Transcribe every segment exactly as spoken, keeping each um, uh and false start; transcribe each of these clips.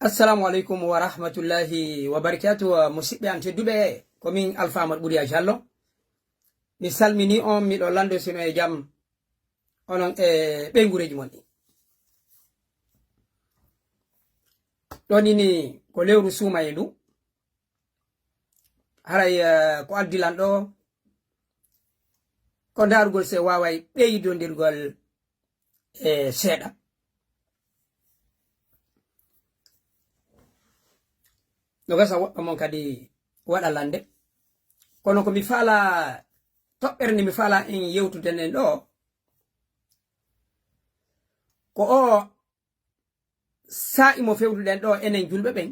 Assalamu aleykum wa rahmatullahi wa barakatuh. Musidɓe an tedduɓe, ko min Alpha Amadou Ɓuriya Jallo. Mi salmini on, miɗo lando sino e jam, onon e ɓeyngureeji mon ɗi. Ɗon ini ko lewru suumaye ndu. Haray, eh, ko addi lan ɗo, ko ndaarugol se waaway ɓeydondirgol e seeɗa. No gasa woɗɗo mon kadi waɗa lande. Kono ko mi faala, toɓɓere nde mi faala en yewtude nden ɗo, ko o saa'i mo fewtuɗen ɗo enen julɓe ɓen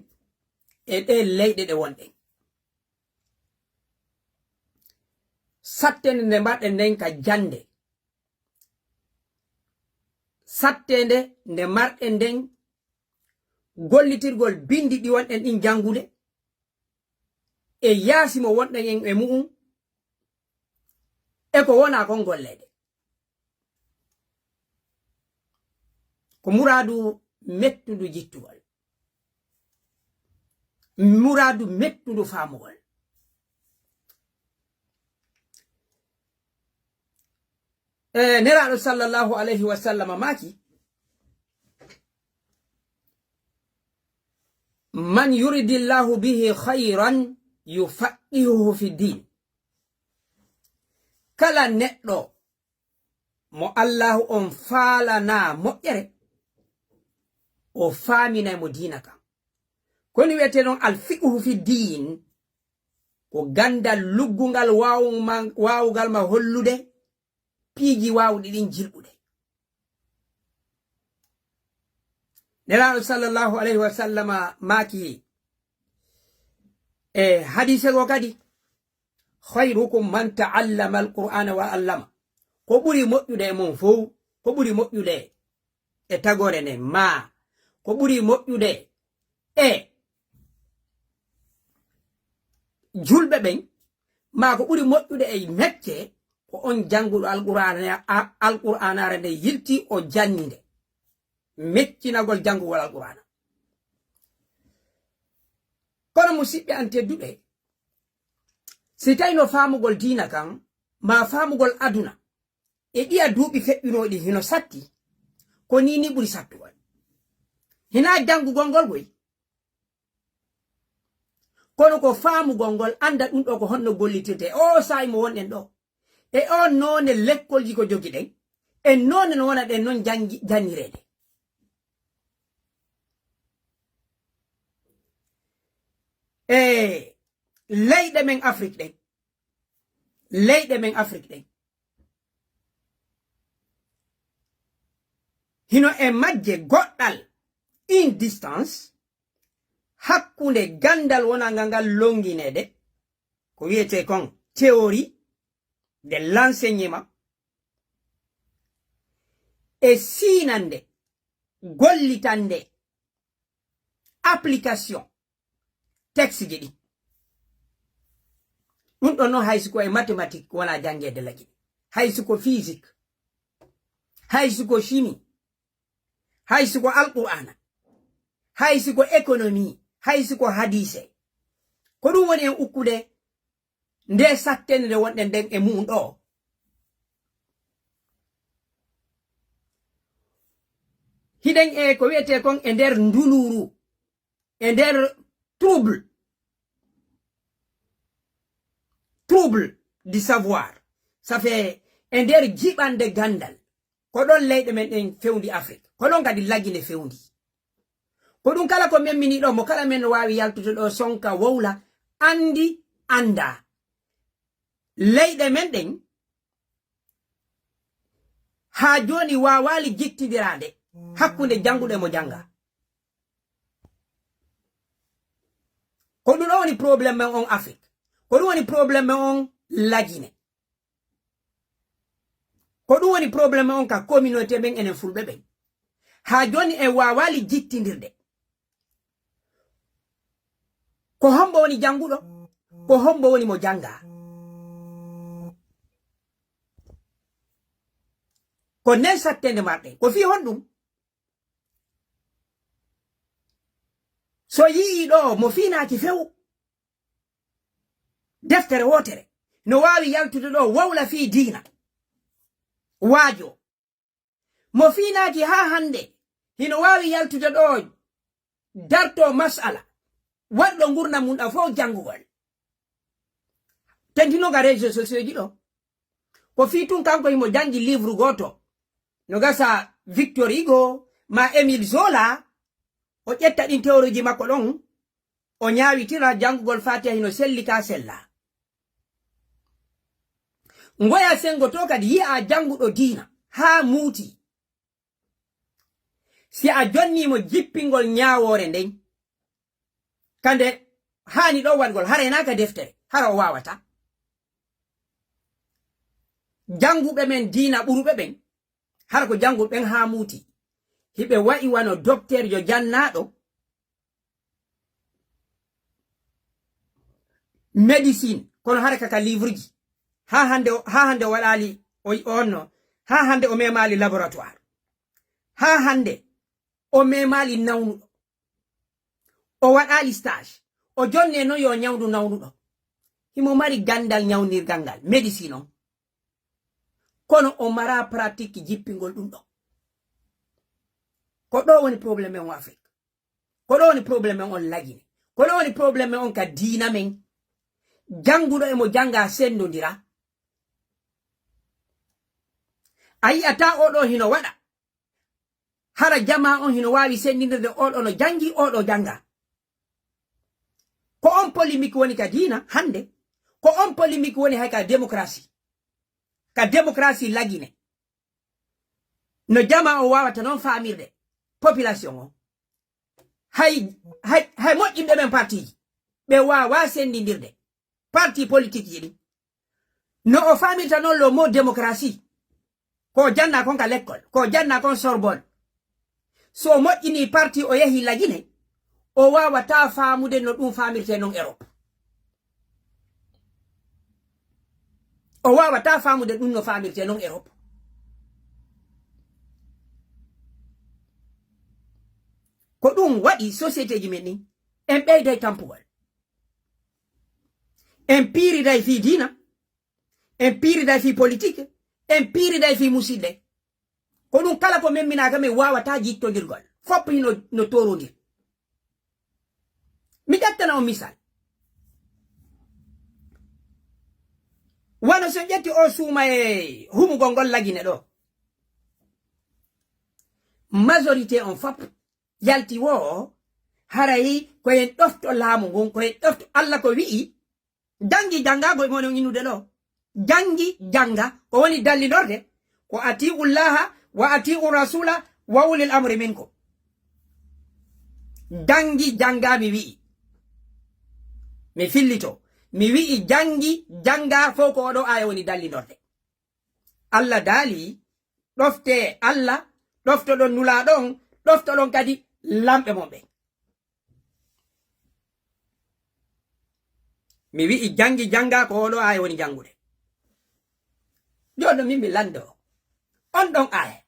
e ɗe leyɗe ɗe wonɗen. Sattende nde mbaɗɗen nden ka jannde, sattende nde marɗen nden gollitirgol binndi ɗi wonɗen ɗin janngude, e yaasi mo wonɗen en e mu'un, e ko wonaa kon golleede. Ko muraadu mettundu jittugol, muraadu mettundu faamugol. E Nelaaɗo sallallahu alayhi wa sallama maaki, "Man yuridillahu bihi khayran yufaqihuhu fi din." Kala neɗɗo mo Allahu on faalana moƴƴere, o faaminay mo diina kan. Ko ni wiyetee non al fiqhu fi diin, ko gandal luggungal waawu-, ma-, waawugal ma hollude piiji waawuɗi ɗin jirɓude. Nelaaɗo sallallahu alayhi wa sallama maaki e hadiise goo kadi, "Khayrukum man ta'allama al-Qur'ana wa allama." Ko ɓuri moƴƴude e mon fow, ko ɓuri moƴƴude e tagoore nden, maa ko ɓuri moƴƴude e julɓe ɓen, maa ko ɓuri moƴƴude e mecce, ko on jannguɗo Alqur'aana, a-, Alqur'aanaare nde yilti o janni nde. Meccinagol janngugol Alqur'aana. Kono musiɓɓe an tedduɓe, si tawino faamugol diina kan, maa faamugol aduna, e ɗiya duuɓi feƴƴunooɗi hino satti, ko nii ni ɓuri sattugol. Hinaa janngugol ngol goy, kono ko faamugol ngol, annda ɗum ɗo ko honno gollitirte. E oo saa'i mo wonɗen ɗo, e on noone lekkolji ko jogiɗen, e noone no wona ɗen non janngi-, janngireede. E leyɗe men Afrik ɗen, leyɗe men Afrik ɗen, hino e majje goɗɗal in distance hakkunde ganndal wonangal ngal lonngineede, ko wiyetee kon théorie de l'enseignement, e siinande, gollitande, application texte ji ɗi. Ɗum ɗon noon, hay si ko e mathématique wona janngeede lagi, hay si ko physique, hay si ko chimie, hay si ko Alqur'aana, hay si ko économie, hay si ko hadiise. Ko ɗum woni en ukkude nde sattende nde wonɗen nden e mu'un ɗo. Hiɗen e ko wiyetee kon e nder nduluuru, e nder trouble, trouble du savoir. Ça fait e nder jiɓande ganndal. Ko ɗon leyɗe men ɗen fewndi Afrik. Ko ɗon kadi Lagine fewndi. Ko ɗum kala ko memmini ɗo, mo kala men no waawi yaltude ɗo, sonka, wowla, anndi, annda. Leyɗe men ɗen haa jooni waawaali jittindiraade hakkunde jannguɗo e mo jannga. Ko ɗum ɗo woni problème men on Afrik. Ko ɗum woni problème men on Lagine. Ko ɗum woni problème on ka communauté men enen Fulɓe ɓen. Haa jooni en waawaali jittindirde. Ko hombo woni jannguɗo? Ko hombo woni mo jannga? Ko nden sattende marɗen. Ko fii honɗum? So yi'ii ɗo mo fiinaaki few, deftere wootere no waawi yaltude ɗo wowla fii diina. Waajo mo fiinaaki haa hannde hino waawi yaltude ɗo darto masala waɗɗo ngurndan mum ɗan fof janngugol. Tentino ka réseaux sociaux ji ɗo. Ko fii tun kanko himo janngi livre gooto. No gasa Victor Hugo ma Émile Zola, o ƴetta ɗin théorie ji makko ɗon, o ñaawitira janngugol Faatiha hino selli ka sella. Ngoya senngo to kadi yi'a jannguɗo diina haa muuti. Si a jonnii mo jippingol ñaawoore nden, kande haani ɗo waɗgol, hara hena ka deftere, hara o waawata. Jannguɓe men diina ɓuruɓe ɓen, hara ko jannguɓe ɓen haa muuti. Hiɓe wa'i wano dokterjo jannaaɗo médecine, kono hara ka ka livre ji. Haa hannde o, haa hannde o waɗaali, o, o onno, haa hannde o memaali laboratoire. Haa hannde o memaali nawnuɗo. O waɗaali stage. O jonne non yo ñawndu nawnuɗo. Himo mari ganndal ñawndirgal ngal, médecine on. Kono o mara pratique jippingol ɗum ɗo. Ko ɗo woni problème on Afrique. Ko ɗo woni problème on Lagine. Ko ɗo woni problème on ka diina men. Jannguɗo e mo jannga senndondira. A yi'ata oɗo hino waɗa. Hara jamaa on hino waawi senndindirde oɗo no janngi, oɗo jannga. Ko on polémique woni ka diina hannde. Ko on polémique woni hay ka démocratie. Ka démocratie Lagine. No jamaa on waawata non faamirde population on. Hay, hay, hay moƴƴinɓe men parti ji, ɓe waawaa senndindirde parti politique ji ɗin. No o faamirta non le mot démocratie. Ko o janna kon ka lekkol, ko o janna kon Sorbonne. So o moƴƴini parti o yehi Lagine, o waawata faamude no ɗum faamirte non Europe. O waawata faamude ɗum no faamirte non Europe. Ko ɗum waɗi société ji men ɗin, en ɓeyday tampugol. En piiriday fii diina, en piiriday fii politique, en piiriday fii musidɗe. Ko ɗum kala ko memminaaka men waawata jittondirgol. Fof hino, no toorondir. Mi ƴettana on misal. Wano so ƴetti o suuma e humugol ngol Lagine ɗo. Majorité on fof yalti wo haray ko en ɗofto laamu ngun, ko en ɗofto Alla ko wi'i, janngi jannga ko e moɗon innude ɗo. Janngi jannga ko woni dallindorde ko atii'u Llaaha wa atii'u Rasuula wa ulil amri minkum. Janngi jannga mi wi'i. Mi fillito. Mi wi'i janngi jannga fof ko oɗo aaya woni dallindorde. Alla daali, ɗofte Alla, ɗoftoɗon Nulaaɗo on, ɗoftoɗon kadi lamɓe mon ɓen. Mi wi'i janngi jannga ko oɗo aaya woni janngude. Jooni min mi lanndo on ɗon aaya.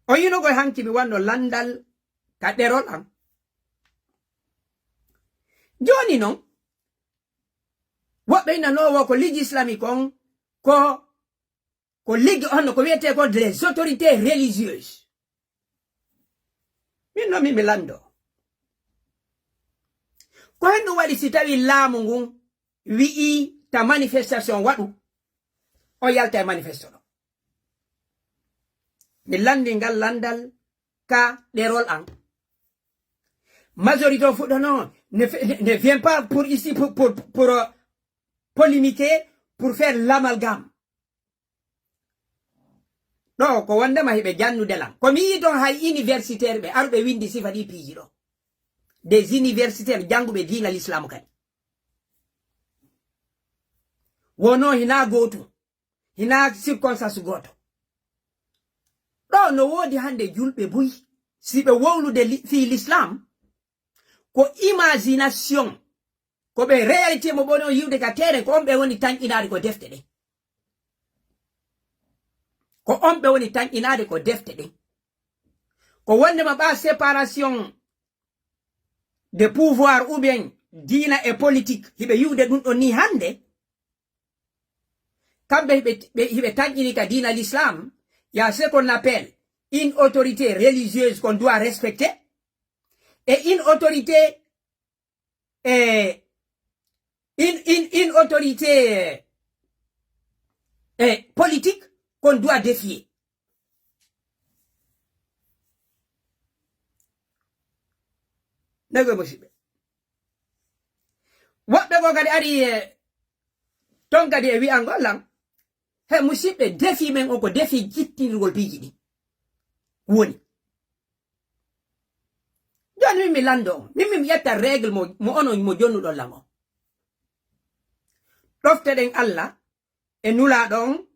O yino koye hanki mi wanno lanndal ka ɗerol am. Jooni non, woɓɓe ina no wo ko ligue islamique on, ko, ko ligue on, ko wiyetee ko les autorités religieuses. Min no min mi lanndo. Ko hen ɗum waɗi si tawi laamu ngun wi'i ta manifestation waɗu, o yalta e manifesto ɗo. Mi lanndi ngal lanndal ka ɗerol an. Majorité on fuɗɗono, ne, ne, ne vient pas pour ici pour, pour, pour, euh, polémiquer, pour faire l'amalgame. Ɗo ko wondema hiɓe jannude lan. Ko mi yii ton hay universitaire ɓe aruɓe windi sifa ɗi piiji ɗo. Des universitaires jannguɓe diina l'islam kadi. Wono hina gootum. Hina circonstance gooto. Ɗo no woodi hannde julɓe buy. Si ɓe wowlude li-, fii l'islam, ko imagination, ko ɓe réalité mo ɓoni on yiwde ka terrain, ko on ɓe woni tanƴinaade ko defte ɗen. Ko on ɓe woni tanƴinaade ko defte ɗen. Ko wonde ma ɓa séparation de pouvoir ou bien diina e politique, hiɓe yiwde ɗum ɗon ni hannde. Kamɓe hiɓe, ɓe, hiɓe tanƴini ka diina l'islam, il y a ce qu'on appelle une autorité religieuse qu'on doit respecter et une autorité, eh, une, une, une autorité, eh, politique qu'on doit défier. Nego musiɓɓe. Woɓɓe goo kadi ari e ton kadi e wi'angol lan, he musiɓɓe, defi men o ko defi jittinirgol piiji ɗin woni. Jooni min mi lanndo on, min mi ƴetta règle mo, mo onon mo jonnuɗon lan on. Ɗofteɗen Alla e Nulaaɗo on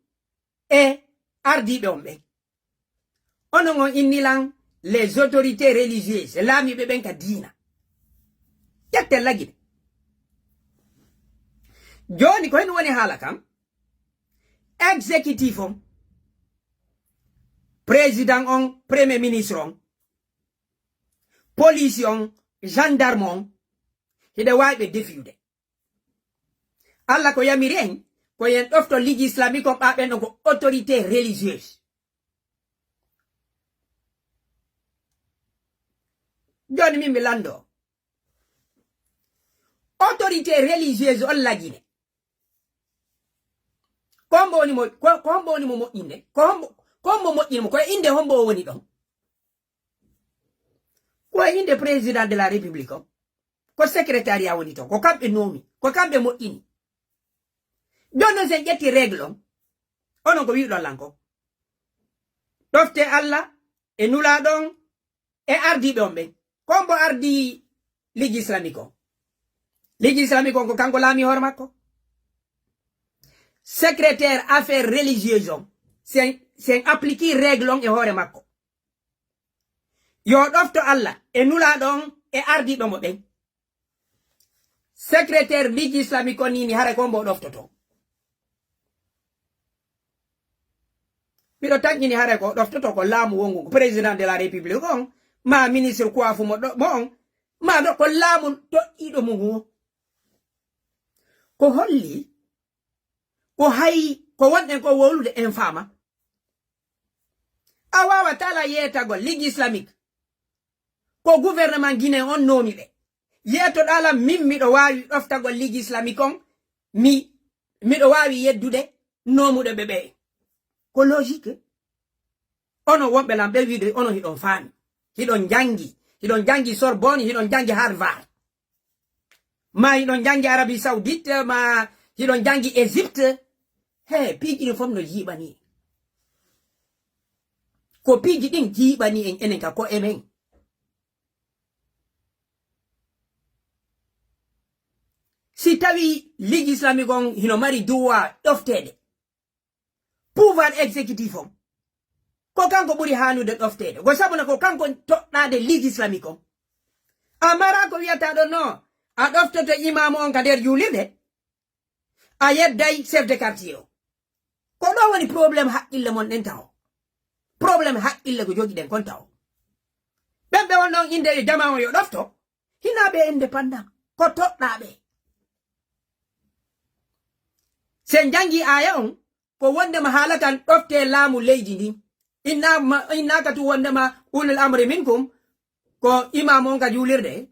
e ardiiɓe on ɓen. Onon on inni lan les autorités religieuses, laamiiɓe ɓen ka diina. Ƴetten lagine. Jooni ko hen woni haala kan? Exécutif on, président on, premier ministre on, police on, gendarme on, hiɗa waawi ɓe defiude. Alla ko yamiri en, ko yen ɗofto ligue islamique on, ɓa ɓen ɗon ko autorité religieuse. Jooni min mi lanndo. Autorité religieuse on lagine. Ko hombo woni mo, ko, ko hombo woni mo moƴƴinde? Ko hombo, ko hombo moƴƴini mo? Ko e innde hombo o woni ɗon? Ko e innde président de la république on. Ko secrétariat woni ton. Ko kamɓe noomi. Ko kamɓe moƴƴini. Jooni non, sen ƴetti règle on, onon ko wi'uɗon lan kon, ɗofte Alla e Nulaaɗo on e ardiiɓe on ɓen. Ko hombo ardii ligue islamique on? Ligue islamique on ko kanko laami hoore makko. Secrétaire affaires religieuses on, sen, sen appliquer règle on e hoore makko. Yo ɗofto Alla e Nulaaɗo on e ardiiɓe mo ɓen. Secrétaire ligue islamique on ni, ni haray ko hombo ɗoftoto? Miɗo tanƴini haray ko ɗoftoto ko laamu wongu, ko président de la république on, ma ministre coiffe mo ɗo, mo on, ma ɗo ko laamu doɗɗiiɗo mo ngu. Ko holli ko hay ko wonɗen ko wowlude en faama. A waawataa la yeetagol ligue islamique ko gouvernement guinéen on noomi ɓe. Yeetoɗaa lan min miɗo waawi ɗoftagol ligue islamique on, mi, miɗo waawi yeddude noomuɗo ɓe ɓe. Ko logique. Onon wonɓe lan ɓe wiide onon hiɗon faami. Hiɗon janngi. Hiɗon janngi Sorbonne, hiɗon janngi Harvard. Ma hiɗon janngi Arabie Saoudite, ma hiɗon janngi Égypte. He, piiji ɗin fof no jiiɓani. Ko piiji ɗin jiiɓani en enen ka ko'e men. Si tawi ligue islamique on hino mari droit ɗofteede pouvoir exécutif on, ko kanko ɓuri haanude ɗofteede. Ko sabuna ko kanko toɗɗaade ligue islamique on. A mara ko wiyata ɗon no, a ɗoftoto imaamu on ka nder juulirde, a yedday chef de quartier o. Ko ɗo woni problème haqqille mon ɗen taho. Problème haqqille ko jogiɗen kon taho. Ɓen ɓe won ɗon innde yo jama on yo ɗofto, hinaa ɓe indépendant, ko toɗɗaaɓe. Sen janngi aaya on, ko wondema haala kan ɗofte laamu leydi ndin. Inna ma, innaka tu wondema ulul amri minkum, ko imam on ka juulirde.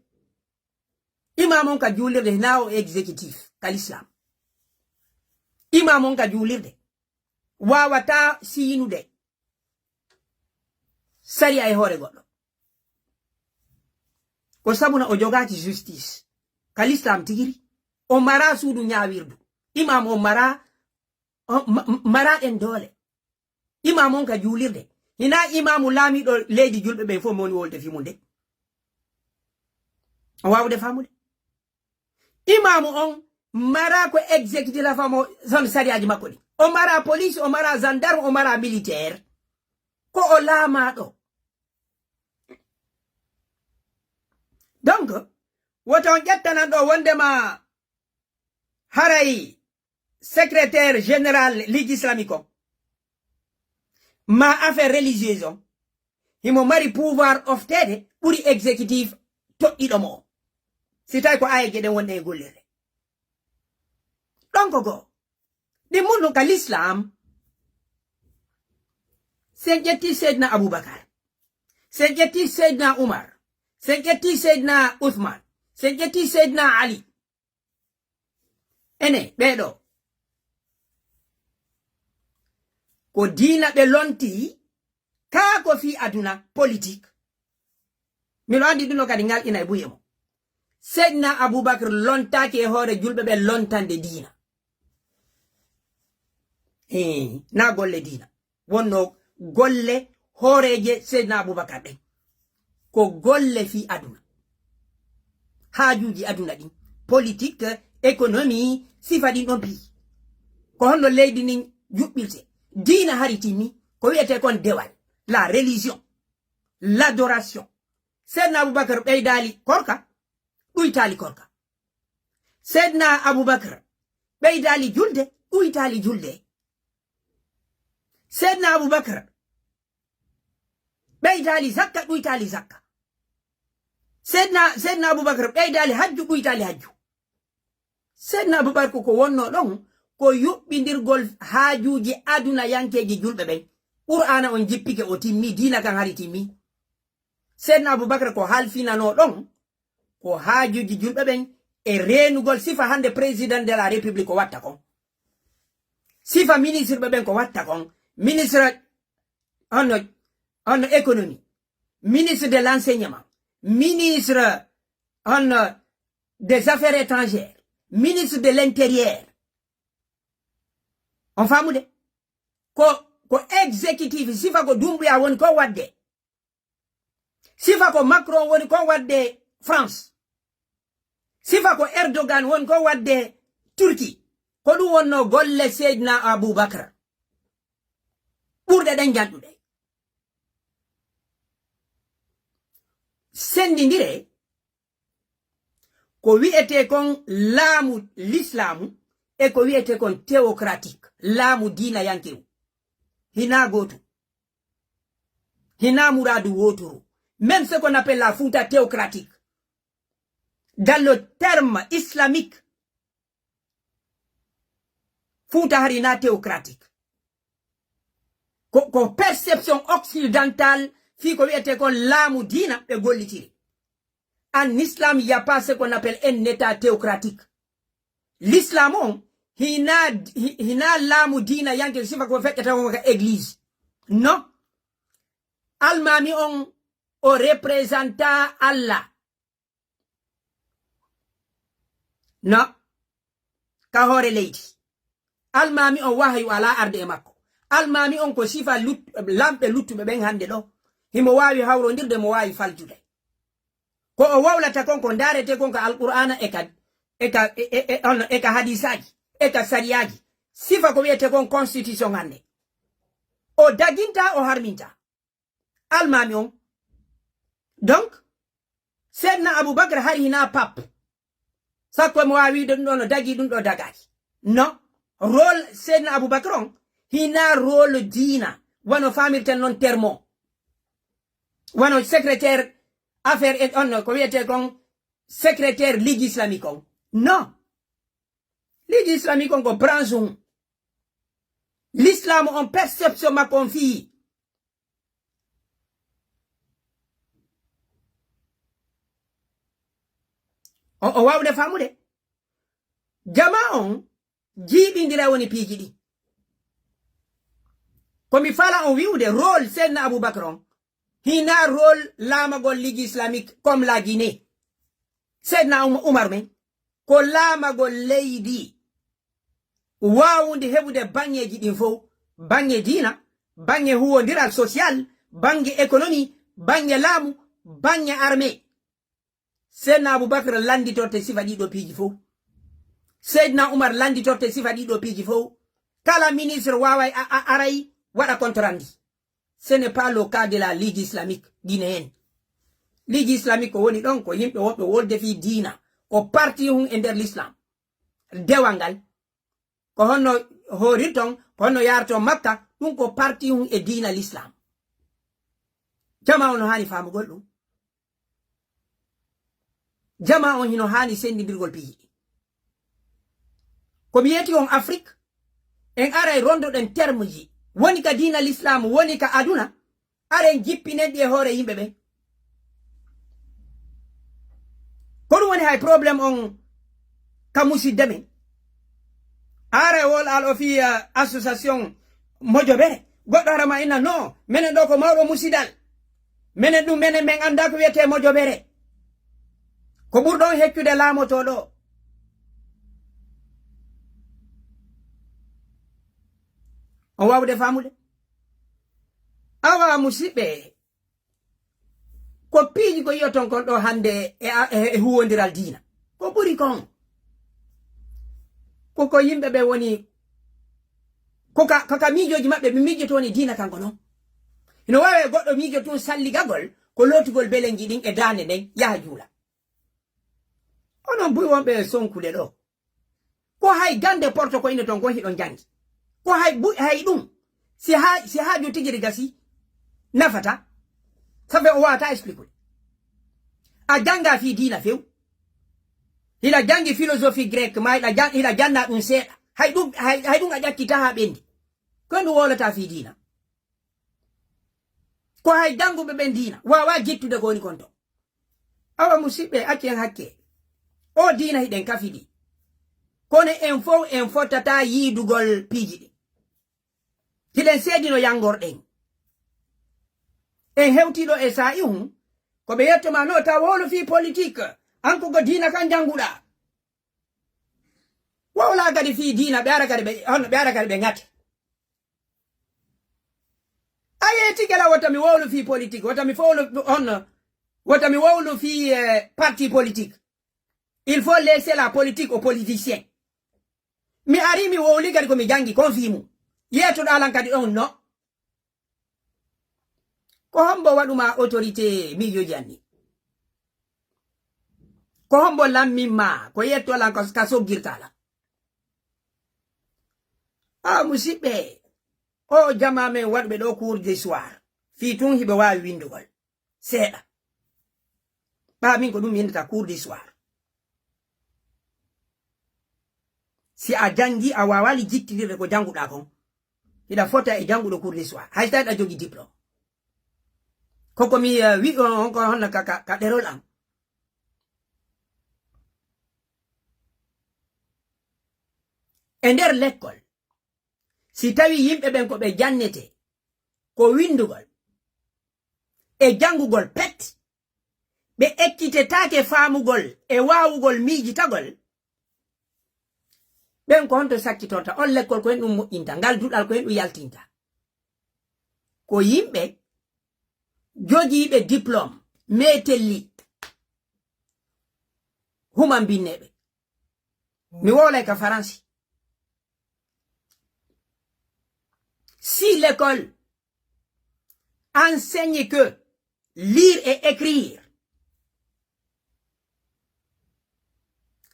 Imam on ka juulirde, hinaa o exécutif ka l'islam. Imam on ka juulirde waawataa siinude sariya e hoore goɗɗo. Ko sabuna o jogaaki justice ka l'islam tigiri. O mara suudu ñaawirdu. Imam o mara, o ma-, ma-, mara ɗen doole. Imam on ka juulirde. Hinaa imaamu laamiiɗo leydi julɓe ɓen fof mo woni wolde fii mum de. O waawude faamude. Imaamu on mara ko exécutif la famo son sariyaaji makko ɗi. O mara police, o mara gendarme, o mara militaire. Ko o laamaaɗo. Donc, woto on ƴettanan ɗo wondema haray secrétaire général Ligue Islamique on, ma affaire religieuse on, Himo mari pouvoir ofteede ɓuri exécutif toɗɗiɗo mo o. Si tawi ko ayeje ɗen wonɗe e gollirde. Ɗon ko goo. Ɗin mun ɗum ka l'islam. Si en ƴetti Seydina Abubakar, si en ƴetti Seydina Umar, si en ƴetti Seydina Uthman, si en ƴetti Seydina Ali, ene ɓee ɗoo, ko diina ɓe lonti, kaa ko fii aduna, politik. Miɗo anndi ɗum ɗoo kadi ngal ina e buye mo. Seydina Abubakar lontaaki e hoore julɓe ɓe lontande diina. Hii, na golle diina. Wonno golle hooreeje Seydina Abubakar ɗen. Ko golle fii aduna. Haajuuji aduna ɗin. Politik, économie, sifa ɗin ɗon piiji. Ko honno leydi ndin juɓɓirte. Diina hari timmi. Ko wi'etee kon dewal. La religion. L'adoration. Seydina Abubakar ɓeydaali korka, ɗuytaali korka. Seydina Abubakar ɓeydaali julde, ɗuytaali julde. Seydina Abubakar ɓeydaali zakka, ɗuytaali zakka. Seydina, Seydina Abubakar ɓeydaali hajju, ɗuytaali hajju. Seydina Abubakar ko, ko wonnoo ɗon, ko yuɓɓindirgol haajuuji adunayankeeji julɓe ɓen. Qur'aana on jippike, o timmi, diina kan hari timmi. Seydina Abubakar ko halfinanoo ɗon, ko haajuuji julɓe ɓen e reenugol sifa hannde président de la République ko watta kon. Sifa ministre ɓe ɓen ko watta kon. Ministre honno, honno économie, ministre de l'enseignement, ministre honno des affaires étrangères, ministre de l'intérieur. On faamude? Ko, ko exécutif, sifa ko Dumbuya woni ko wadde. Sifa ko Macron woni ko wadde France. Sifa ko Erdogan woni ko wadde Turquie. Ko ɗum wonno golle Seydina Abubakar. Ɓurɗe ɗen janɗude. Senndindire ko wi'etee kon laamu lislaamu e ko wi'etee kon théocratique, laamu diinayankewu. Hinaa gootu. Hinaa muraadu wooturu. Même ce qu'on appelle la Fouta théocratique, dans le terme islamique, Fouta hari na théocratique. Ko, ko perception occidentale fii ko wi'etee kon laamu diina ɓe gollitiri. En islam, il y a pas ce qu'on appelle un état théocratique. L'islam on, hina, hi-, hina laamu diinayanke sifa ko feƴƴata on ka église. Non. Almaami on o représenta Allah. Non. Ka hoore leydi. Almaami on wahayu alaa arde e makko. Almaami on ko sifa lut-, lamɓe luttuɓe ɓen hannde ɗoo. Himo waawi hawrondirde, mo waawi faljude. Ko o wowlata kon, ko ndaarete kon ka Alqur'aana e ka, e ka, e, e, e, on, e ka hadiisaaji, e ka sariyaaji. Sifa ko wi'etee kon constitution hannde. O daginta, o harminta. Almaami on. Donc, Seydina Abubakar hari hina pap. Sakko mo waawi wi'ude ɗum ɗo no dagi, ɗum ɗo dagaaki. Non. Rôle Seydina Abubakar on, hina rôle diina. Wano faamirten non terme o. Wano secrétaire affaire et on, ko wi'etee kon secrétaire Ligue islamique on. Non. Ligue islamique on ko branche on. L'islam on perception makko on fii. O, o waawde faamude. Jama on jiiɓindira woni piiji ɗi. Ko mi fala on wi'ude rôle Seydina Abubakar on, hina rôle laamagol Ligue islamique comme la Guinée. Seydina Um-, Umar men, ko laamagol leydi waawude heɓude baŋŋeeji ɗin fow, baŋŋe diina, baŋŋe huwondiral social, baŋŋe économie, baŋŋe laamu, baŋŋe armée. Seydina Abubakar lannditorte sifa ɗiɗo piiji fow. Seydina Umar lannditorte sifa ɗiɗo piiji fow. Kala ministre waaway a, a, aray waɗa compte rendu. Ce n'est pas le cas de la Ligue islamique guinéenne. Ligue islamique ko woni ɗon ko yimɓe wonɓe wolde fii diina. Ko parti hun e nder l'islam. Dewal ngal. Ko honno hoorirton, ko honno yaarton Makka, ɗum ko parti hun e diina l'islam. Jama on no haani faamugol ɗum. Jama on hino haani sendindirgol piiji ɗi. Ko mi yeeti on Afrik, en aray rondoɗen termeji. Woni ka diina Lislaam, woni ka aduna, aren jippinen ɗi e hoore yimɓe ɓen. Ko ɗum woni hay problème on ka musidde men. Aray wol al o fii, eh, association mojobere. Goɗɗo hara ma inna, "Non, menen ɗo ko mawɗo musidal. Menen ɗum, menen men anndaa ko wiyetee mojobere." Ko ɓurɗon heccude laamoto ɗo. On waawude faamude? Awa, musiɓɓe, ko piiji ko yi'oton kon ɗo hannde e, e, e huwondiral diina. Ko ɓuri kon, ko, ko yimɓe ɓe woni, ko ka, ko ka miijooji maɓɓe ɓe miijoto woni diina kanko non. Hino waawi goɗɗo miijo tun salligagol ko lootugol belenji ɗin e daande nden, yaha juula. Onon buy wonɓe e sonkude ɗo. Ko hay gannde porto ko ine ton kon hiɗon janngi. Ko hay bu-, hay ɗum. Si haa, si haaju tigi ri gasi, nafata. Sabe o waawata expliquer. A jannga fii diina few. Hila janngi philosophie grecque, ma hila jan-, hila janna ɗum seeɗa. Hay ɗum, hay, hay ɗum a ƴaccita haa ɓenndi. Ko ɗum wowlata fii diina. Ko hay jannguɓe ɓen diina waawaa jittude ko woni kon ton. Awa musiɓɓe, accen hakke. O diina hiɗen kafidi. Kono en fow en fottata yiidugol piiji ɗi. Hiɗen seedino yanngorɗen. En hewtii ɗo e saa'i hun, ko ɓe yetto ma no ta wowlu fii politique. An ko go diina kan jannguɗaa. Wowlaa kadi fii diina, ɓe ara kadi ɓe, hono ɓe ara kadi ɓe ŋate. Aye, tigi alaa, wota mi wowlu fii politique, wota mi fowlu on, wota mi wowlu fii, eh, parti politique. Il faut laisser la politique aux politiciens. Mi ari mi wowli kadi ko mi janngi kon fii mum. Yeetoɗaa lan kadi ɗon no. Ko hombo waɗu ma autorité miijooji an ni? Ko hombo lammin ma? Ko yetto lan ko ka soggirta lan? A musiɓɓe, o jama men waɗuɓe ɗo cours du soir. Fii tun hiɓe waawi windugol. Seeɗa. Ɓaa min ko ɗum mi innata cours du soir. Si a janngi, a waawaali jittindirde ko jannguɗaa kon, hiɗa fota e jannguɗo cours du soir, hay so tawii ɗa jogii diplôme. Koko mi, eh, wi on, on ko honno ka, ka, ka ɗerol am. E nder lekkol, si tawii yimɓe ɓen ko ɓe jannete, ko winndugol e janngugol pet, ɓe ekkitetaake faamugol e waawugol miijitagol, ɓen ko honto sakkitorta? On lekkol ko en ɗum moƴƴinta, ngal duɗal ko en ɗum yaltinta. Ko yimɓe jogiiɓe diplôme, meetelli, humambinneeɓe. Mi wowlay ka Faransi. Si l'école enseigne que lire et écrire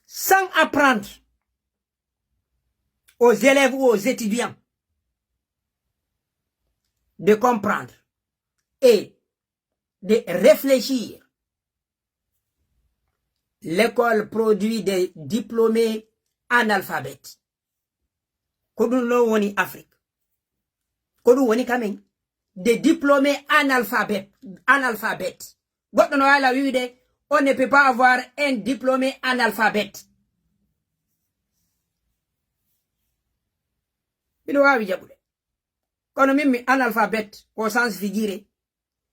sans apprendre aux élèves ou aux étudiants de comprendre et de réfléchir, l'école produit des diplômés analphabètes. Ko ɗum ɗo woni Afrique. Ko ɗum woni kamen. Des diplômés analphabètes. Analphabètes. Goɗɗo no waala wiide, on ne peut pas avoir un diplômé analphabète. Miɗo waawi jaɓude. Kono min mi analphabète, ko sens figuré.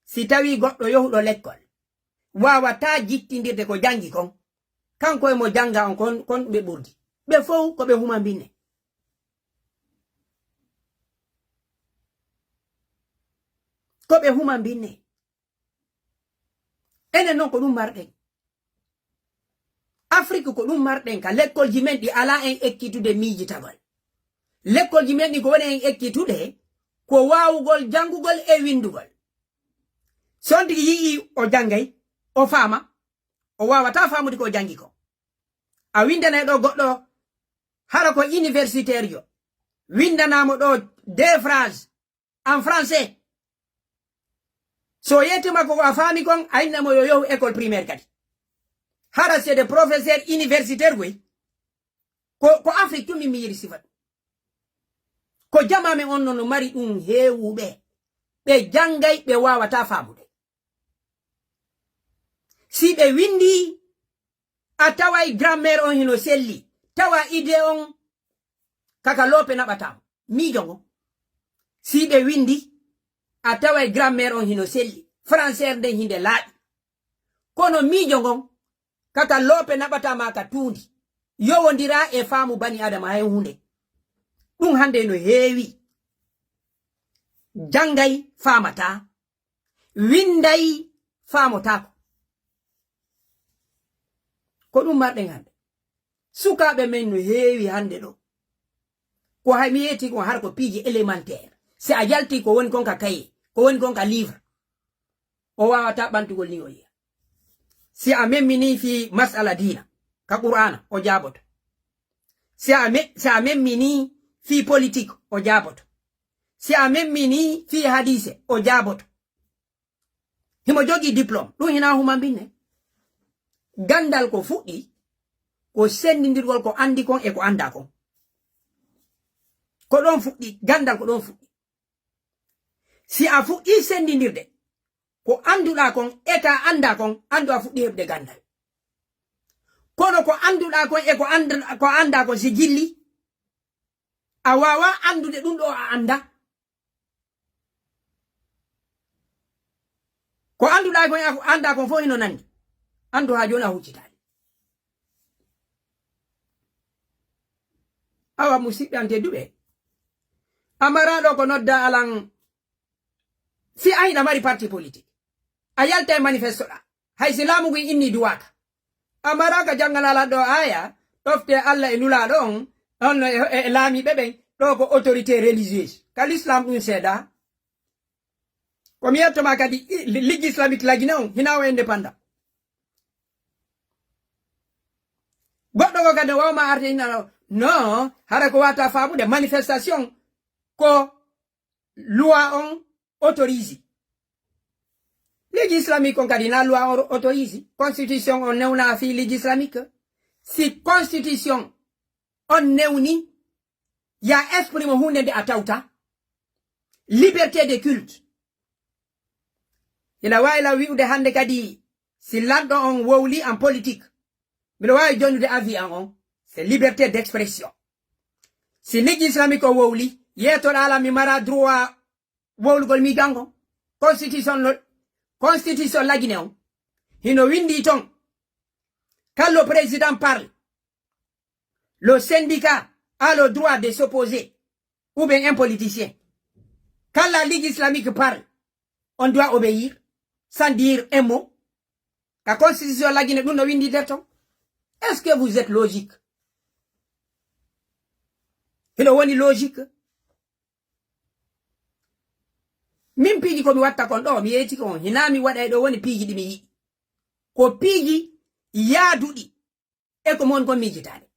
Si tawii goɗɗo yahuɗo lekkol waawataa jittindirde ko janngi kon, kanko e mo jannga on kon, kon ɓe ɓurdi. Ɓe fow ko ɓe humambinne. Ko ɓe humambinne. Enen non ko ɗum marɗen. Afrik ko ɗum marɗen ka. Lekkolji men ɗi alaa en ekkitude miijitagol. Lekkolji men ɗi ko woni en ekkitude ko waawugol janngugol e winndugol. Si on tigi yi'ii o janngay, o faama, o waawataa faamude ko o janngi ko. A winndanay ɗo goɗɗo hara ko universitaire jo, winndanaamo ɗo deux phrases en français. So yetti makko ko a faami kon, a inna mo yo yohu école primaire kadi. Hara c'est des professeurs universitaires koy. Ko, ko Afrique tun min mi yiɗi sifa ɗum. Ko jamaa men on non no mari ɗum heewuɓe. Ɓe janngay, ɓe waawataa faamude. Si ɓe winndi, a taway grammaire on hino selli, tawa idée on kaka loope naɓataa mo. Miijo ngon. Si ɓe winndi, a taway grammaire on hino selli, français nden hinde laaɓi. Kono miijo ngon, kaka loope naɓataa ma ka tuundi, yowondiraa e faamu bani Adama hay huunde. Ɗum hannde no heewi. Janngay, faamataa. Winnday, faamotaako. Ko ɗum marɗen hannde. Sukaaɓe men no heewi hannde ɗo. Ko hay mi yetti kon har ko piiji élémentaire. Si a yalti ko woni kon ka kaye, ko woni kon ka livre, o waawataa ɓantugol ni o yiya. Si a memmini fii masala diina, ka Qur'aana, o jaaboto. Si a me-, si a memmini fii politique, o jaaboto. Si a memmini fii hadiise, o jaaboto. Himo jogii diplôme, ɗum hinaa humambinne. Ganndal ko fuɗɗi, ko senndindirgol ko anndi kon e ko anndaa kon. Ko ɗon fuɗɗi, ganndal ko ɗon fuɗɗi. Si a fuɗɗii senndindirde, ko annduɗaa kon e ka anndaa kon, anndu a fuɗɗii heɓude ganndal. Kono ko annduɗaa kon e ko annd-, ko anndaa kon si jilli, a waawaa anndude ɗum ɗo a anndaa. Ko annduɗaa kon e ko anndaa kon fof hino nanndi. Anndu haa jooni a huccitaali. Awa musidɓe an tedduɓe, a maraa ɗo ko noddaa alan. Si a hiɗa mari parti politique, a yalta e manifesto ɗa, hay si laamu ngun inni duwaaka, a maraaka jannganaa lan ɗo aaya, ɗofte Alla e Nulaaɗo on, on e, e, e laamiiɓe ɓen, ɗo ko autorité religieuse. Ka l'islam ɗum seedaa. Ko mi yetto ma kadi, i-, li-, Ligue islamique lagine on, hinaa o indépendant. Goɗɗo ngo kadi o waawma arde ina no, no, hara ko wata faamude manifestation ko loi on autorise. Ligue islamique on kadi na loi on autorise. Constitution on newna fii ligue islamique. Si constitution on newni, ya exprime huunde nde a tawta. Liberté de culte. Ina waawi lan wi'ude hannde kadi, si lanɗo on wowli en politique, miɗo waawi jonnude avis an on. C'est liberté d'expression. Si ligue islamique o wowli, yeetoɗaa lan mi mara droit wowlugol mi janngo. Constitution lo-, constitution lagine on. Hino winndi ton. Quand le président parle, le syndicat a le droit de s'opposer, ou bien un politicien. Quand la Ligue islamique parle, on doit obéir, sans dire un mot. Ka constitution lagine ɗum no winndi nder ton. Est-ce que vous êtes logique? Hino woni logique? Min piiji ko mi watta kon ɗo, mi yeetike on, hinaa mi waɗay ɗo woni piiji ɗi mi yiɗi. Ko piiji yaaduɗi e ko mon kon miijitaade.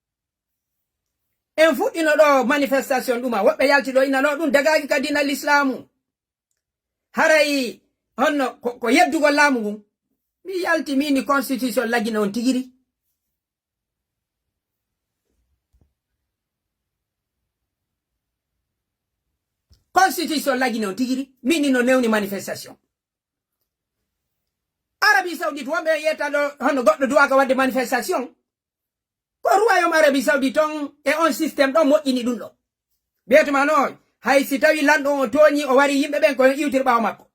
En fuɗɗino ɗo manifestation ɗuma, woɓɓe yalti ɗo ina no ɗum dagaaki ka diina lislaamu. Haray honno ko, ko yeddugol laamu ngun? Mi yalti min ni constitution lagine on tigiri. Constitution lagine on tigiri, min ni no newni manifestation. Arabie Saoudite, wonɓe yetta ɗo, hono goɗɗo duwaaka waɗde manifestation. Ko Royaume Arabie Saoudite on e on système ɗon moƴƴini ɗum ɗo. Ɓeetuma no, hay si tawi lanɗo on o tooñi, o wari yimɓe ɓen ko iwtir ɓaawo makko.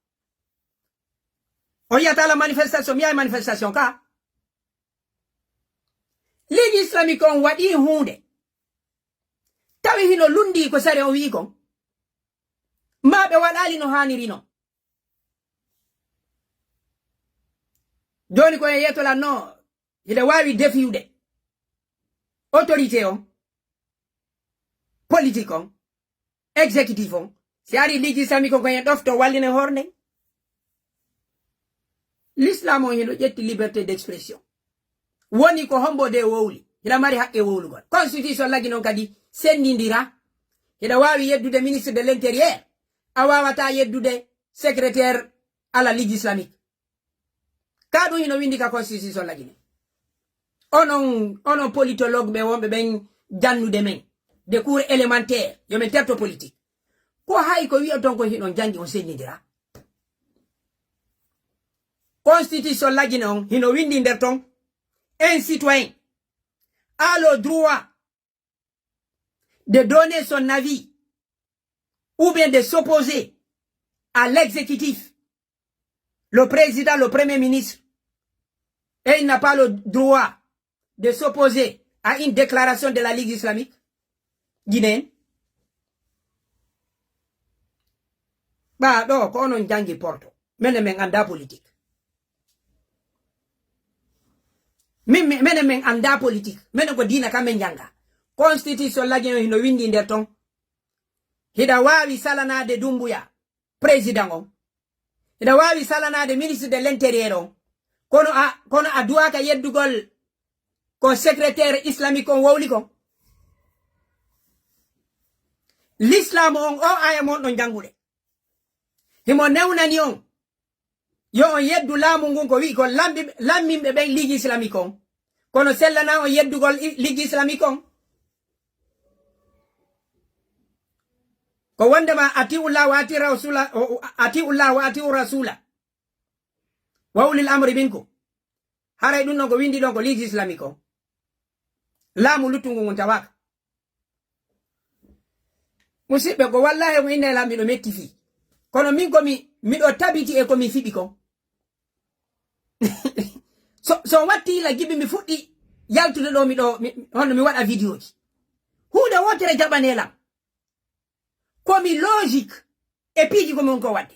O yiyata la manifestation, mi yahay manifestation ka. Ligue islamique on waɗi huunde. Tawi hino lundi ko sare on wi'i kon. Ma ɓe waɗali no haaniri non. Jooni ko en yettolanno, hiɗa waawi defiyude autorité on, politique on, exécutif on. Si ari ligue islamique on ko en ɗofto wallinen hoore nden. L'islam on hino ƴetti liberté d'expression. Woni ko hombo de wowli, hiɗa mari haqqe wowlugol. Constitution lagi non kadi sendindira. Hiɗa waawi yeddude ministre de l'intérieur. A waawata yeddude secrétaire à la Ligue islamique. Ka ɗum hino windi ka constitution la Guinée. Onon, onon politologue ɓe wonɓe ɓen jannude men, des cours élémentaires, yo men terto politique. Ko hay ko wi'oton ko hiɗon jangi on sennindira. Constitution la Guinée on hino windi nder ton, un citoyen a le droit de donner son avis ou bien de s'opposer à l'exécutif, le président, le premier ministre, et il n'a pas le droit de s'opposer à une déclaration de la Ligue islamique guinéenne. Ɓa ɗo ko onon jangi Porto. Menen men anda politique. Min, min, menen men anda politique. Menen ko diina ka men janga. Constitution la Guinée hino windi nder ton. Hiɗa waawi salanaade Dumbuya, président on. Hiɗa waawi salanaade ministre de l'intérieur on. Kono a, kono a duwaaka yeddugol ko secrétaire islamique on wowli kon. L'islam on, o aya mon ɗon jangude. Himo newnani on. Yo on yeddu laamu ngun ko wi'i ko lambi-, lamminɓe ɓen Ligue islamique on. Kono sellana on yeddugol i-, Ligue islamique on. Ko wondema atiullah wa ati rasula, o, o, atiullah wa atiu rasula. Wa ulil amri minkum. Haray ɗum ɗon ko windi ɗon ko Ligue islamique on. Laamu luttungu ngun tawaka. Musidɓe, ko wallahi ko inna e lam miɗo metti fii. Kono min ko mi, miɗo tabiti e ko mi fiɓi kon. So, so watti la gibi mi fuɗɗi yaltude ɗo miɗo, mi, honno mi waɗa vidéo ji. Huunde wootere jaɓane lam. Ko mi logique e piiji ko mi won ko waɗde.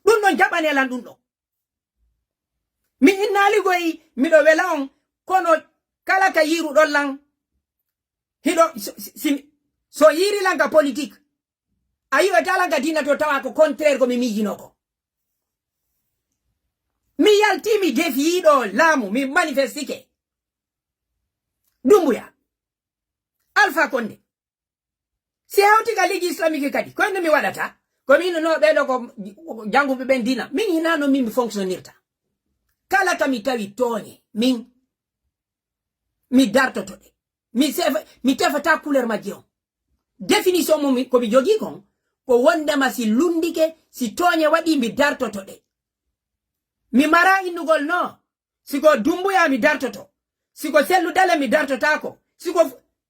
Ɗum ɗon jaɓane lan ɗum ɗon. Mi innaali goy miɗo wela on, kono kala ka yiruɗon lan, hiɗo, so, si, si, so yiri lan ka politique, a yi'oyta lan ka diina to tawa ko contraire ko mi miijino ko. Mi yalti, mi defi ɗo laamu, mi manifestike. Dumbuya. Alpha Condé. Si hewti ka Ligue islamique kadi, ko no mi waɗata? Ko mi no, no, ɓeɗo ko janguɓe ɓen diina. Min hina no min mi fonctionnirta. Kala ka mi tawi tooñe, min mi dartoto ɗe. Mi sefa-, mi tefata couleur majje on. Définition mo mi, ko mi jogii kon, ko wondema si lundike, si tooñe waɗi, mi dartoto ɗe. Mi mara innugol no. Si ko Dumbuya mi dartoto. Si ko Sellu Dale mi dartotaako. Si ko,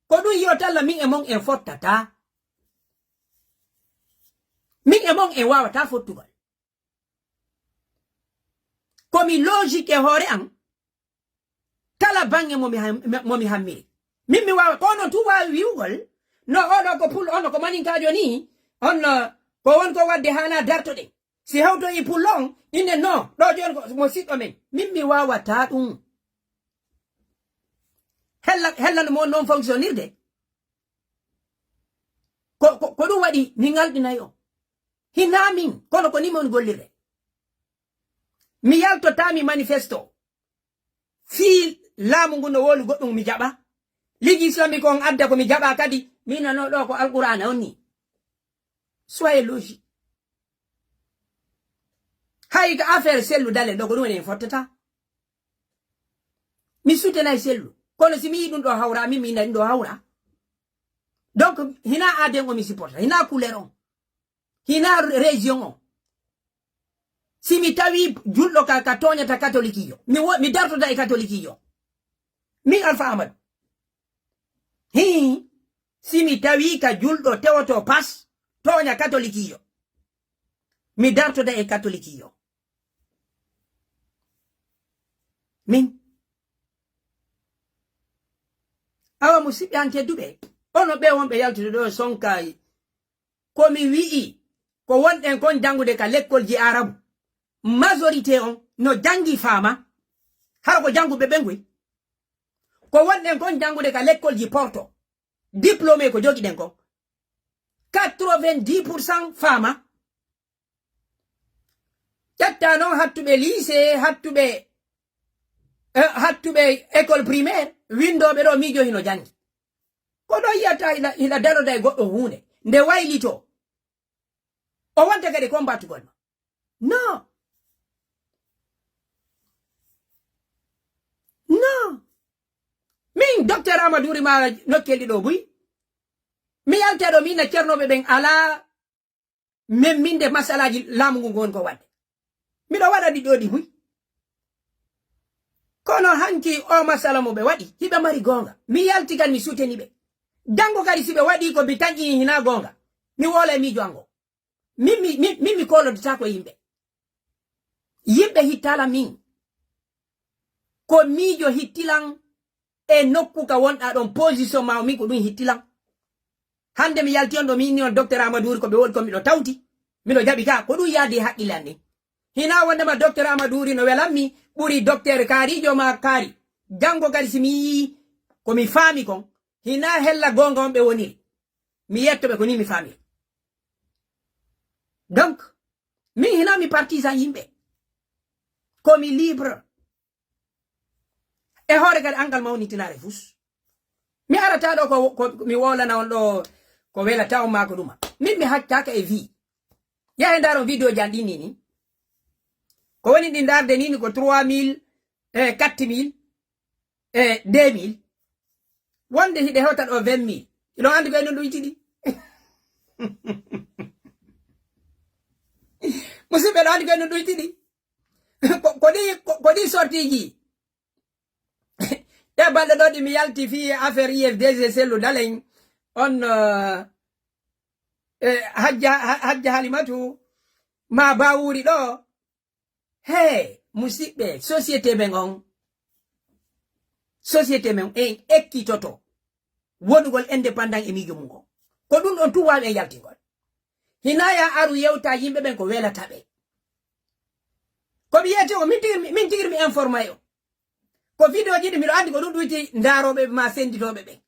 ko ɗum yi'otalla min e mon en fottata. Min e mon en waawata fottugol. Ko mi logique e hoore an. Kala baŋŋe mo mi ham-, mo mi hammiri. Min mi waawa, ko onon tun waawi wi'ugol. No, oɗo ko pul, ono ko maninkaajo ni. On, no, ko won ko wadde haana dartoɗen. Si hewtoyi pullo on, ine no, ɗo jooni ko mo siɗɗo men. Min mi waawataa ɗum. Hella, hella no mo non fonctionnirde. Ko, ko, ko ɗum waɗi mi ŋalɗinay on. Hinaa min, kono ko ni mon gollirde. Mi yaltotaa mi manifesto. Fii laamu ngu no wowli goɗɗum mi jaɓa. Ligue islamique on adda ko mi jaɓa kadi. Min nano ɗo ko Alqur'aana on ni. Soyez logique. Hay ko affaire Sellu Dale ɗo ko ɗum en fottata. Mi soutenay Sellu. Kono si mi yi ɗum ɗo hawra, min mi inna ɗum ɗo hawra. Donc, hina aden o mi supporta, hina couleur on. Hina région on. Si mi tawi julɗo ka, ka tooñata katolikiijo, mi wo-, mi dartoda e katolikiijo. Min Alfa Amadu. Hii, si mi tawi ka julɗo tewoto pas, tooña katolikiijo. Mi dartoda e katolikiijo. Min. Awa musidɓe an tedduɓe, ono ɓe wonɓe yaltude ɗo e Sonkaayi. Ko mi wi'i, ko wonɗen kon janngude ka lekkolji Arabu, majorité on no janngi faama, hara ko jannguɓe ɓen koy. Ko wonɗen kon janngude ka lekkolji Porto, diplômé ko jogiɗen kon, quatre-vingt-dix pour cent faama. Ƴetta noon hattuɓe lycée, hattuɓe, eh, hattuɓe école primaire, winndooɓe ɗo miijo hino janngi. Ko ɗo yiyata hila, hila daroda e goɗɗo huunde, nde waylitoo. O wonta kadi combatugol ma. No. No. Min, Docteur Amadou Rima, nokkel ɗiɗo buy. Mi yalta ɗo, min na Ceernoɓe ɓen alaa memminde masalaaji laamu ngu ngon ko waɗde. Miɗo waɗa ɗi ɗo ɗi buy. Kono hanki o masala mo ɓe waɗi, hiɓe mari goonga. Mi yalti kan, mi suteni ɓe. Janngo kadi si ɓe waɗi ko mi tanƴi hinaa goonga, mi woola e miijo ango. Min mi, min, min mi koolodataako e yimɓe. Yimɓe hittala min. Ko miijo hittilan e nokku ka wonɗa ɗon, position ma o min ko ɗum hittilan. Hannde mi yalti on ɗo, mi inni on Docteur Amadou Wuri ko ɓe woni ko miɗo tawti. Miɗo jaɓi ka, ko ɗum yaadi e haqqille an ni. Hinaa wondema Docteur Amadou Wuri no welanmi ɓuri Docteur Kaarijo ma Kaari. Janngo kadi si mi yii ko mi faami kon, hinaa hella goonga on ɓe woniri. Mi yetto ɓe ko ni mi faami. Donc, min hinaa mi partisan yimɓe. Ko mi libre. E hoore kadi angal mawnitinaare fus. Mi arata ɗo ko, ko mi wolana on ɗo ko wela taw ma ko ɗuma. Min mi hakkaka e vie. Yahe ndaro video jan ɗin ni. Ko woni ɗi ndarde ni ko trois mille, eh, quatre mille, eh, deux mille. Wonde hiɗe hewta ɗo vingt mille. Iɗon andi ko e ɗum ɗum yiɗi. Musidɓe ɗo andi ko e ɗum ɗum yiɗi. Ko, ko ɗi, ko, ko ɗi sortiji. Ɗe balɗe ɗo ɗi mi yalti fii affaire I F D G Sellu Dalen. On, eh, eh, Hajja, Ha-, Hajja Halimatu, ma Bawuri ɗo. He, musidɓe, société men on, société men en ekkitoto wonugol indépendant e miijo mum on. Ko ɗum ɗon tun waawi en yaltingol. Hinaa ya aru yewta yimɓe ɓen ko welata ɓe. Ko mi yewti on, min tigi, min tigi mi informé on. Ko video ji ɗi miɗo andi ko ɗum ɗuyti ndaarooɓe ma senditooɓe ɓen.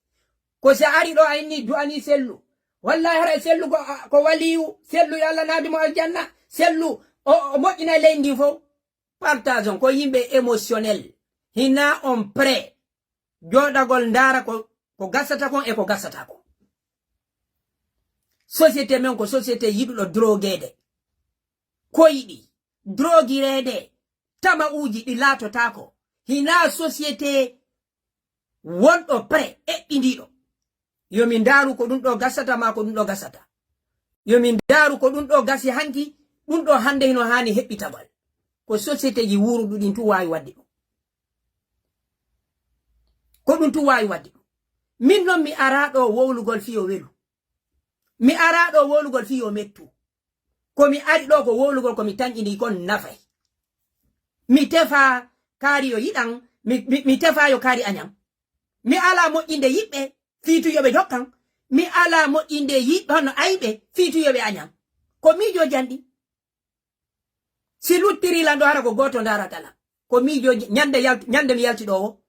Ko si a ari ɗo a inni du'ani Sellu. Wallahi haray Sellu ko, ko waliyu. Sellu yo Allah naadu mo aljanna. Sellu o, o moƴƴina leydi ndin fow. Partage on ko yimɓe émotionnel. Hinaa on prêt jooɗagol ndaara ko, ko gasata kon e ko gasata kon. Société men ko société yiɗuɗo drogueede. Koyɗi, drogireede, tama'uuji ɗi laatotaako. Hinaa société wonɗo prêt, eɓɓindiiɗo. Yo min ndaaru ko ɗum ɗo gasata maa ko ɗum ɗo gasata. Yo min ndaaru ko ɗum ɗo gasi hanki, ɗum ɗo hannde hino haani heɓɓitagol. Ko société ji wuuruɗi ɗin tun waawi waɗde ɗum. Ko ɗum tun waawi waɗde ɗum. Min non mi araa ɗo wowlugol fii yo welu. Mi araa ɗo wowlugol fii yo mettu. Ko mi ari ɗo ko wowlugol, ko mi tanƴini kon nafay. Mi tefa kaari yo yiɗan, mi, mi, mi tefa yo kaari añan. Mi alaa moƴƴinde yiɓɓe fii tun yo ɓe jokkan. Mi alaa moƴƴinde yiɓɓe hono ayɓe fii tun yo ɓe añan. Ko miijooji an ɗin. Si luttiri lan ɗo hara ko gooto ndaarata lan. Ko miijooji, ñande yalt-, ñande mi yalti ɗo o,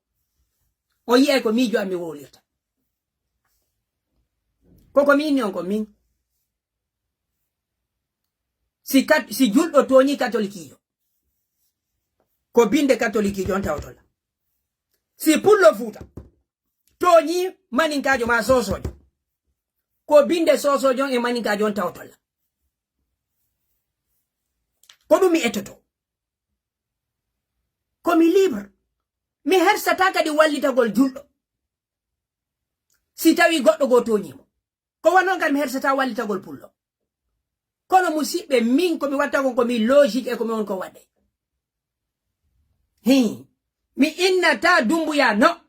o yi'ay ko miijo an mi wowlirta. Ko ko mi inni on ko min. Si kat-, si julɗo tooñi katolikiijo, ko binde katolikiijo on tawoto lan. Si pullo Fuuta tooñi maninkaajo maa soosoojo, ko binde soosoojo on e maninkaajo on tawoto lan. Ko ɗum mi ettoto. Ko mi libre. Mi hersataa kadi wallitagol julɗo. Si tawii goɗɗo goo tooñii mo. Ko wano on kadi mi hersataa wallitagol pullo. Kono musiɓɓe, min ko mi watta kon ko mi logique e ko mi woni ko waɗde. Hii. Mi innataa Dumbuya no.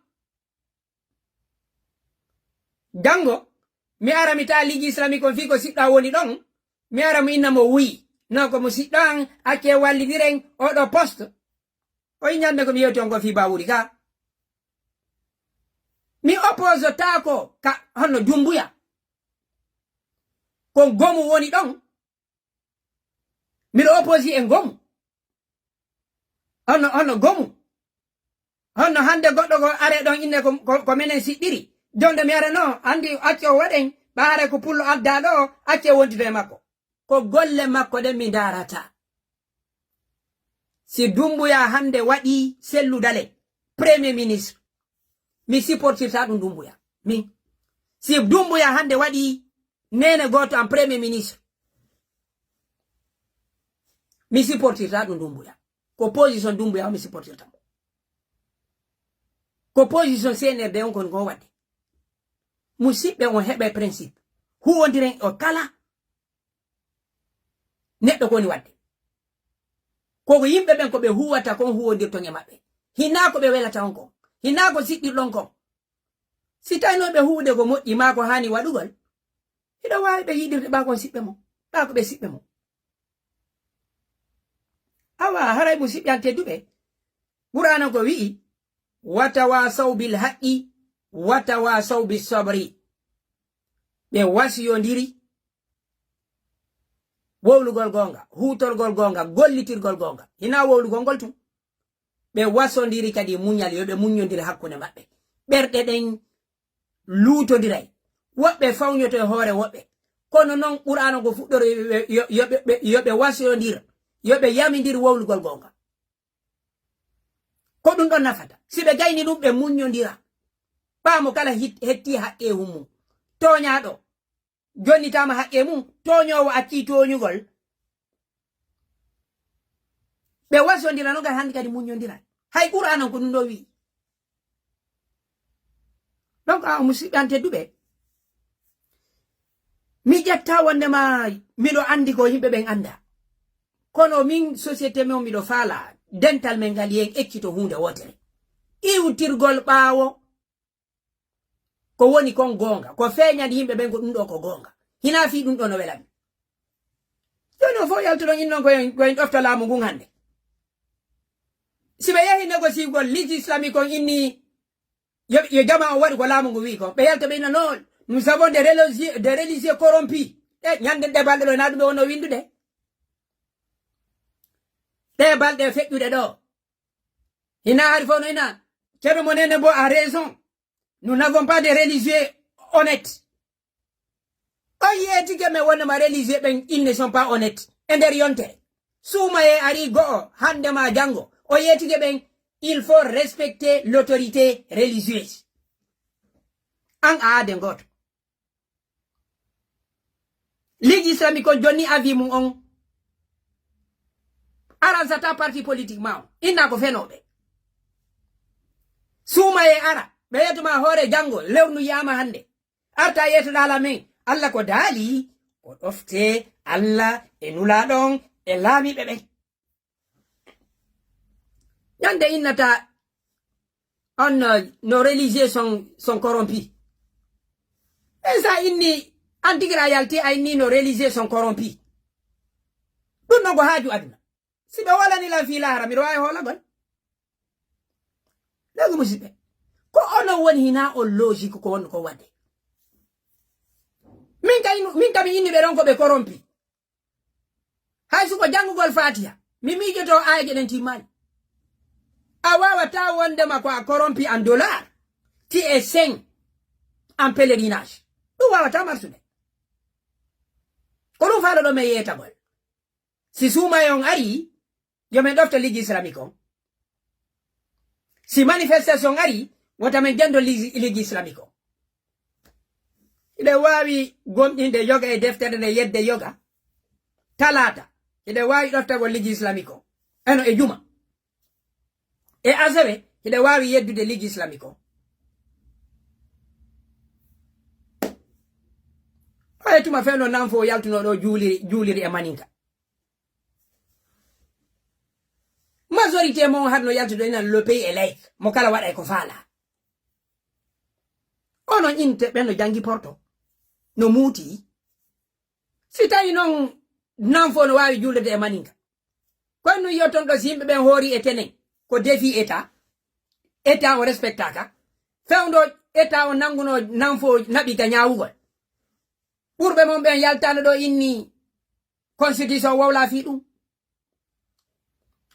Janngo, mi ara mi ta'a Ligue Islamique on fii ko siɗɗo an woni ɗon. Mi ara mi inna mo wuyi. No ko mo siɗɗo an, accee wallidiren oɗo poste. O yi ñande ko mi yewti on ko fii Bawuri ka. Mi opposé taako ka hono Dumbuya. Ko gomu woni ɗon. Miɗo opposé e gomu. Hono, hono gomu. Hono hannde goɗɗo ko are ɗon inne ko, ko, ko menen siɗɗiri. Jonde mi ara no, andi acce o waɗen, ɓa hare ko pullo adda ɗo, acce wontito e makko. Ko golle makko ɗen mi ndaarata. Si Dumbuya hannde waɗi Sellu Dalen premier ministre, mi supportirta ɗum Dumbuya. Min. Si Dumbuya hannde waɗi neene gooto am premier ministre, Mi supportirta ɗum Dumbuya. Ko position Dumbuya on mi supportirta mo. Ko position C N R D on kon ko wadde. Musiɓɓe, on heɓa principe. Huwondiren o kala neɗɗo ko woni wadde. Koko yimɓe ɓen ko ɓe huwata kon huwondirton e maɓɓe. Hinaa ko ɓe welata on kon. Hinaa ko siɗɗirɗon kon. Si tawino ɓe huwde ko moƴƴi maa ko haani waɗugol, hiɗo waawi ɓe yiɗirde ɓaa kon siɓɓe mo. Ɓaa ko ɓe siɓɓe mo. Awa, haray musiɓɓe an tedduɓe. Qur'aana ko wi'i, "Wa tawasaw bil haqqi, wa tawasaw bis sabri." Ɓe wasiyondiri wowlugol goonga, huutorgol goonga, gollitirgol goonga. Hinaa wowlugol ngol tun. Ɓe wasondiri kadi muñal, yo ɓe muññondir hakkunde maɓɓe. Ɓerɗe ɗen luutondiray. Woɓɓe fawñoto e hoore woɓɓe. Kono non Qur'aana ko fuɗɗoro yo ɓe, yo, yo ɓe, ɓe, yo ɓe wasiyondir, yo ɓe yamindir wowlugol goonga. Ko ɗum ɗon nafata. Si ɓe gayni ɗum, ɓe muññondira. Ɓaa mo kala hit-, hetti haqqeehu mum. Tooñaaɗo jonnitaama haqqee mum, tooñoowo accii tooñugol. Ɓe wasondira no gay hannde kadi muññondira. Hay Qur'aanan ko ɗum ɗo wi'i. Donc, a musiɓɓe an tedduɓe, mi ƴetta wondema miɗo anndi ko yimɓe ɓen annda. Kono min société men miɗo faala dental men ngal yen ekkito huunde wootere. Iwtirgol ɓaawo ko woni kon goonga. Ko feeñani yimɓe ɓen ko ɗum ɗo ko goonga. Hinaa fii ɗum ɗo no welami. Jooni o fof yaltuɗon innon ko en, ko en ɗofta laamu ngun hannde. Si ɓe yahi négociegol, Ligue Islamique on inni yo, yo jama on waɗu ko laamu ngu wi'i kon. Ɓe yalta ɓe inna, "Non, nous avons des religieux, des religieux corrompus." E ñande ɗe balɗe ɗo, na ɗum ɓe wonno windude. Ɗe balɗe feƴƴuɗe ɗo. Hina hari fof no ina, Ceerno mo Nene Bo a raison. Nous n'avons pas de religieux honnêtes. O yeetike men wonnde ma religieux ɓen, ils ne sont pas honnêtes. E nder yontere. Suumayee ari go'o, hannde ma janngo. O yeetike ɓen, il faut respecter l'autorité religieuse. An a aade gooto. Ligue Islamique on jonni avis mum on. Aransata parti politique ma on. Inna ko fenooɓe. Suumayee ara. Ɓe yeetuma hoore janngo. Lewnu yi'aama hannde. Arta yeetuɗa ala men. Alla ko daali. Ko ɗofte Alla e nulaaɗo on e laamiiɓe ɓen. Ñande innata on, euh, nos religieux sont, sont corrompus. E sa inni, an tigi ra yalti a inni nos religieux sont corrompus. Ɗum non ko haaju aduna. Si ɓe wolani lan fii lahara, miɗo waawi hoolagol. Lewgu musiɓɓe. Ko onon woni hina on logique ko wonno ko wadde. Min ka inu-, min ka mi inni ɓe ɗon ko ɓe corrompus. Hay suko janngugol Fatiha, mi miijoto aayeeje ɗen timmaali. A waawataa wondema ko a corrompu en dollar, tu es saint en pèlerinage. Ɗum waawataa marsude. Ko ɗum faaloɗon men yeetagol. Si suumayee on arii, yo men ɗofto Ligue Islamique on. Si manifestation arii, wota men jendo Ligue, Ligue Islamique on. Hiɗen waawi gomɗinde yoga e deftere nde yedde yoga. Talaata, hiɗen waawi ɗoftagol Ligue Islamique on. Eno e juma. E asewe, hiɗen waawi yeddude Ligue Islamique on. Oye tuma fewndo nan fof yaltuno ɗo juuliri, juuliri e maninka. Majorité mon har no yaltude inan le pays est laïque. Mo kala waɗa e ko faala. Onon inte ɓen no janngi porto, no muuti. Si tawi noon nan fof no waawi juulde e maninka. Kono nun yotton ɗo si yimɓe ɓen hoori e tenen, ko défi État. État o respectaka. Fewndo État o nanguno nan fof naɓi ka ñaawugol. Ɓurɓe mon ɓen yaltaano ɗo inni constitution wowla fii ɗum.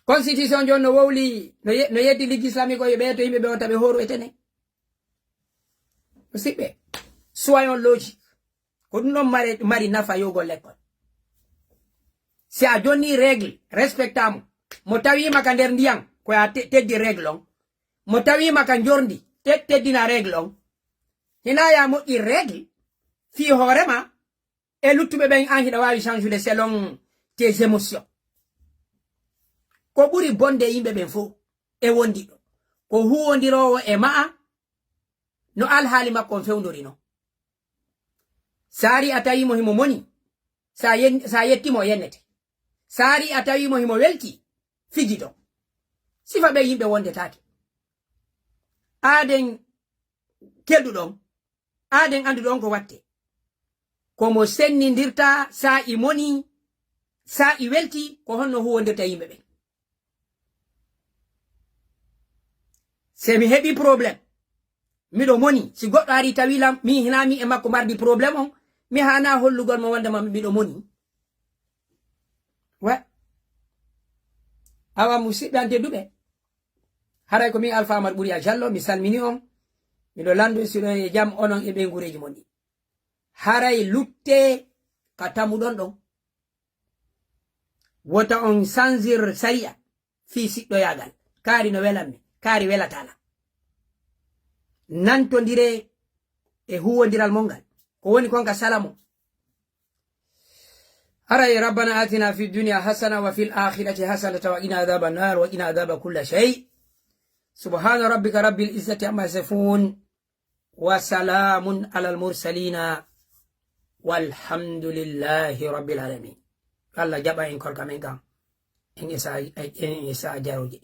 Constitution jooni no wowli, no ye-, no yeddi Ligue Islamique o, yo ɓe yetto yimɓe ɓe wonta ɓe hooru e tene. Musidɓe, soyons logique. Ko ɗum ɗon mari, mari nafa yowgol lekkol. Si a jonni règle, respecta mo. Mo tawiima ka nder ndiyam, ko a te-, teddi règle on. Mo tawiima ka njordi, te-, teddina règle on. Hina ya moƴƴi règle fii hoore ma, e luttuɓe ɓen, an hiɗa waawi change de selon tes émotions. Ko ɓuri bonde e yimɓe ɓen fow e wondiɗo, ko huwondiroowo e ma'a no alhaali makko on fewndorino. Saari a tawiimo himo moni, sa yen-, sa yettiimo o yennete. Saari a tawiimo himo welti, fijido. Sifa ɓe yimɓe wondetaake. Aaden kelɗuɗon, aaden annduɗon ko watte. Ko mo sennindirta sa i moni, sa i welti, ko honno huwondirta yimɓe ɓen. Se mi heɓi problème, miɗo moni, si goɗɗo ari tawi lam, mi hina mi e makko mardi problème on, mi hana hollugol mo wonde ma miɗo moni. Wa. Awa musidɓe an tedduɓe, haray ko mi Alpha Amar Ɓuri a Jallo, mi salmini on, miɗo landu si ɗo e jam onon e ɓeygureeji mon ɗi. Haray lutte ka tamuɗon ɗon. Wota on sanzir sariya fii siɗɗoyaagal. Kaari no welanmi, kaari welatala. Nantondire e huwondiral mon ngal. Ko woni kon ka salamo. Haray, ربنا آتنا في الدنيا حسنة وفي الآخرة حسنة وقنا عذاب النار وقنا عذاب كل شيء. سبحان ربك رب العزة عما يصفون. وسلام على المرسلين. والحمد لله رب العالمين. Allah jaɓa en korka men kan. En isa, en isa jaroje.